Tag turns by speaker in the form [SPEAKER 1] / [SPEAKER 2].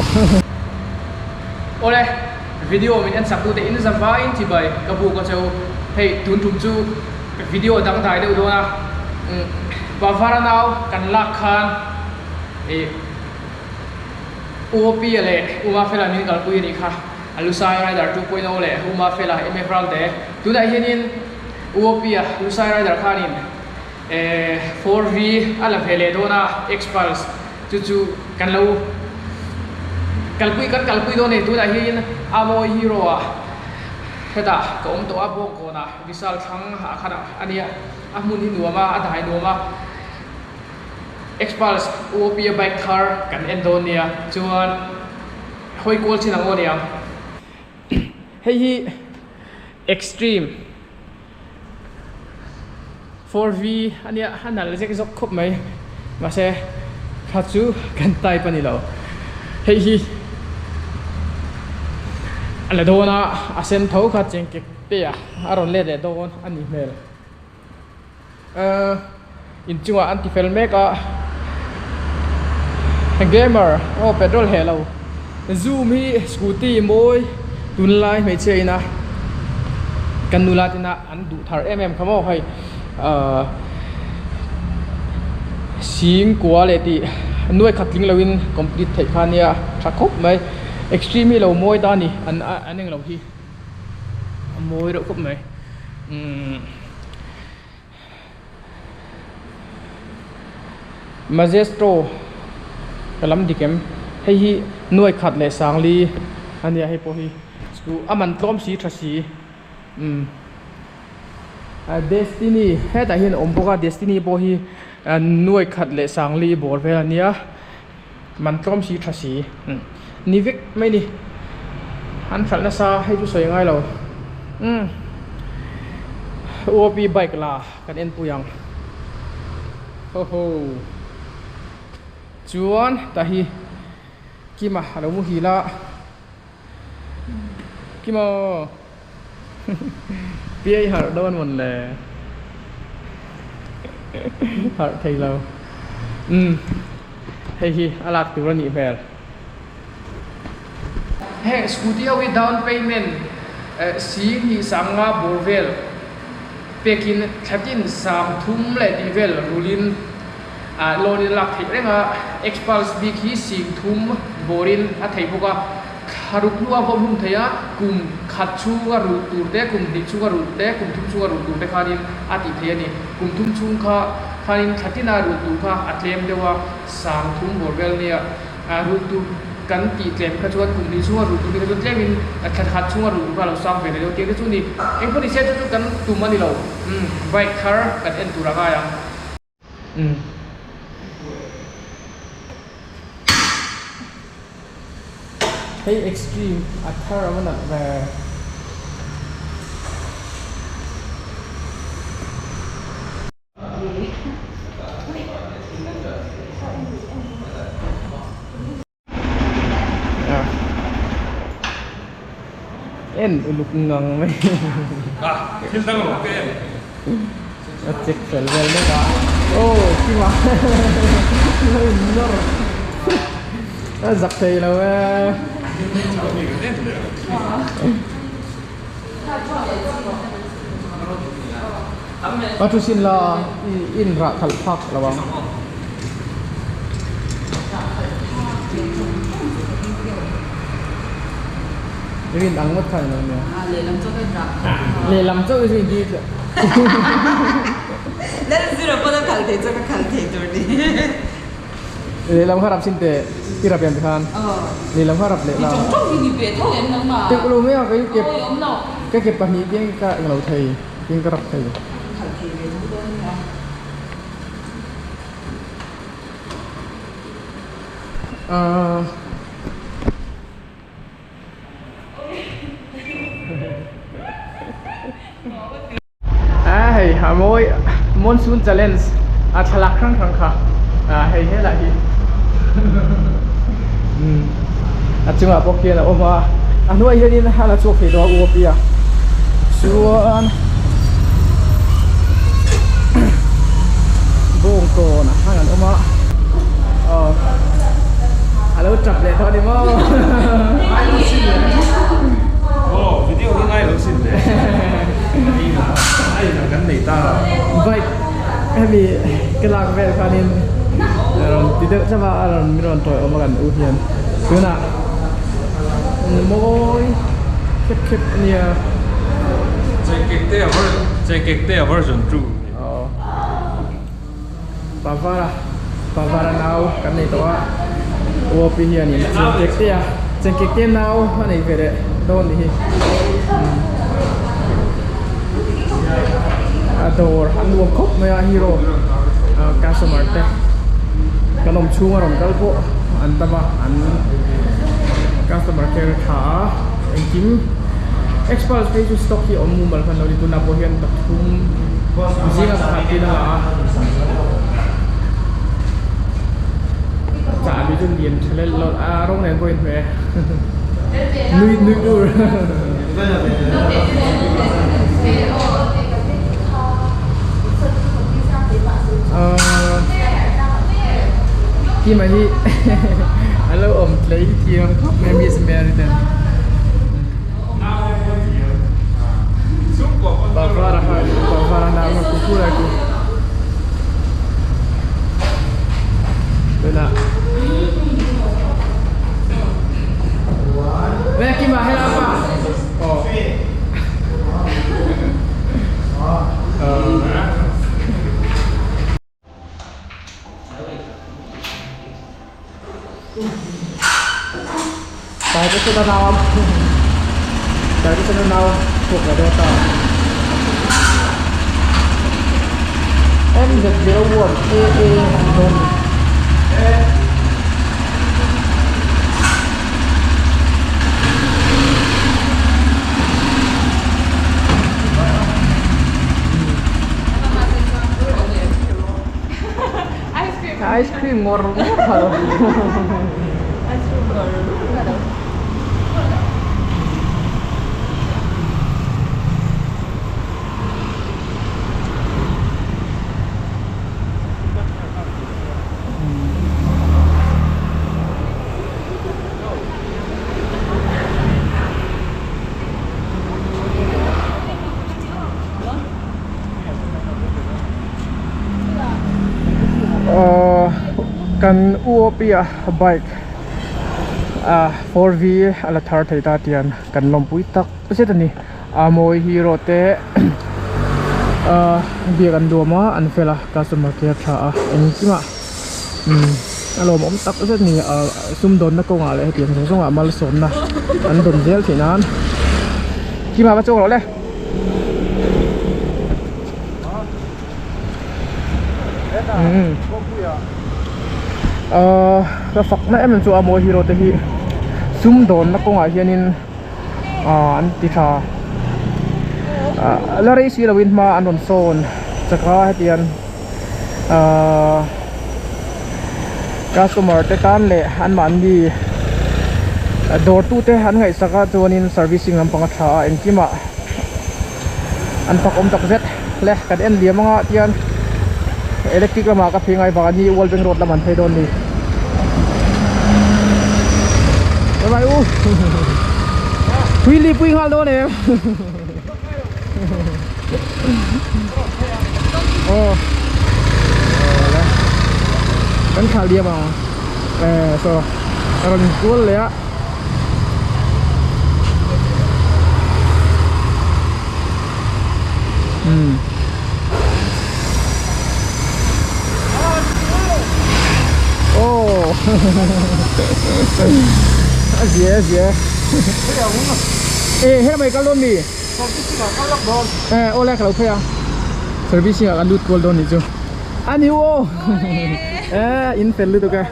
[SPEAKER 1] Awle, video min en sak tute in za vaiin chibai ka buk a cheu. Hei tun tum chu video dangdai deuh dawn a, Pavara nau kan lak khan ih U Opi-a leh U Mafela min kalpui a nih kha, a Lusai Rider 2.0 leh U Mafela MF Ralte. Tunah hianin U Opi-a Lusai Rider khanin 4V a la ve leh dawn a, Xpulse chu chu kan lo kalpui kan kalpui dawn a ni. Tunah hianin Amawi Hero ah hetah ka awm tawh a, Bawngkawnah Vishal thlang ah khan a nia, a hmun hi nuam a, a dai nuam a. Xpulse UOP-a bike thar kan en dawn nia, chuan hawi kual chin ang aw niang. Hei hi Extreme 4V a nia, a nal zek zawk khawp mai, mahse thla chu kan type a ni lo. Hei hi a la dawn a, a sen tho kha chengkek te a a rawn let leh dawn a nih hmel. Inchungah an ti fel mek a gamer aw petrol heh lo zoom hi scooty mawi tunlai hmeichhia ina kan nula te ina an duh thar em em kha maw hei ahh sing kua leh tih nuai khat tling loin complete theih kha ania tha khawp mai extreme hi lo mawi ta a ni an englo hi a mawi reuh khawp mai umm. Majesto ka lam dik em hei hi nuai khat leh sangli a nia hei pawh hi chu a man tlawm si tha si umm destiny hetah hian a awm bawk a destiny pawh hi nuai khat leh sangli bawr vel a nia man tlawm si tha si umm ni vek mai ni an hralh nasa hei chu sawi angai lo umm U O P bike la kan en pui ang ho ho chuan tah hi Kima a lo muhil a Kima Piai harh dawn mawn le harh thei lo umm hei hi a lak tur a nih hmel heng scooty ho hi down payment si hnih sanga bawr vel pekin thlatin sang thum leh tih vel rulin ah loan in a lak theih reng a xpulse bik hi sing thum bawrin a thei bawk a. Thla ruk hnu a vawm hlum thei a, kum khat chhunga rulh tur te, kum hnih chhunga rulh te, kum thum chhunga rulh tur te khanin a tih thei a ni. Kum thum chhung kha khanin thla tina rulh tur kha a tlem deuh a, sang thum bawr vel nia. Rulh tur kan tih tlem kha chuan kum hnih chhunga rulh tur te kha chuan tlemin thla khat chhunga rulh tur kha a lo sang ve leh deuh tiang te chu ni. Engpawh ni se chu chu kan tum a ni lo. Umm bike thar kan en tur a ngai ang. Umm. Hei extreme a thar a va nalh ve. En uluk ngang mai.
[SPEAKER 2] Ah, thil dang rawh ka en.
[SPEAKER 1] A check fel vel mek a. Oh, kima. Lo in nawr. A zak thei lo e. A thu sin la i in rah khalh phak lo ang. Rin ang ngawt kha ni lo nia.
[SPEAKER 3] Lehlam chauh in rah khalh phak.
[SPEAKER 1] Lehlam chauh hi chu in ti tlat.
[SPEAKER 3] Lal zira pawn a khalh thei chuan ka khalh thei tur ni.
[SPEAKER 1] Lehlam kha rap sin teh i rap em tikhan. Lehlam kha rap leh la.
[SPEAKER 3] Ti tawng tawng hi ni ve tho em nangmah.
[SPEAKER 1] Teuh lo mai a kei kep ka ke pahnih te ka englo thei tin ka rap thei.
[SPEAKER 3] Khalh thei ve tho dawn nia.
[SPEAKER 1] Ahh. A hei a mawi monsoon challenge a thlalak hrang hrang kha a hei helai hi umm a chungah pawh khian a awm a a hnuaiah hianin a la chhuak thei dawn a uap a chuan bawngkawn ah khan an awm a aw a lo. tap leh tawh a ni maw?
[SPEAKER 2] Aw video hi ngai lo sin le. A in ang kan nei ta.
[SPEAKER 1] Bike hemi ka lak vel khanin a rawn ti deuh thlap a, a rawn min rawn tawi awm a kan u hian. Tunah mawi khep khep a nia.
[SPEAKER 2] Chengkekte a version 2.
[SPEAKER 1] Aw. Pavara Pavara nau kan nei tawh a UOP hianin Chengkektea Chengkektea nau a nei ve leh dawn ni hi a dawr an nuam khawp mai a hero customer te kan awm chhung a rawn kal pawh an tam a an customer care tha a engkim Xpulse phei chu stock hi a awm mumal hman lo a ni tunah pawh hian pathum zinga pakhat tin a la a chahbi chu lian tha lel lo a rawng nen pawh a inhmeh nui nui ur Kima hi a lo awm tlei thiam khawp mai a Miss Mary ten. Taitesena nau a Taitesena nau chhuak ve dawn ta. MZ01 AA an dawn ni. Ice cream ngawr ngawr kha lo.
[SPEAKER 3] Ice cream ngawr ngawr kha lo.
[SPEAKER 1] Kan UOP a bike a 4V a la thar thei ta tian kan lawmpui tak zet a ni a mawi hero te biak an duam a an fel a customer care tha a engkimah a lawmawm tak zet a ni a sumdawnna kawngah leh hetiang zawng zawngah malsawmna an dawn zel theih nan kima va chawk rawh le. Ahh ka fak na em em chu a mawi hero te hi sumdawnna kawngah hianin ahh an ti tha ahh la rei si loin hma an rawn sawn chak a hetiang ahh customer te tan leh anmahni dawr tute an ngaihsak a chuanin servicing lampang a tha a engkimah an fak awm tak zet le kan en liam anga tian electric lamah ka phei ngai vang a ni world bank road lam an phei dawn ni bye bye u tui li pui nghal dawn em aw le kan thlah liam ang eh saw a rawn kual leh a. Oh a zia a zia eh helai kal dawn mi eh aw lai ka lo phei a servicing ah kan lut kual dawn nih chu a ni aw eh in fel lutuk e.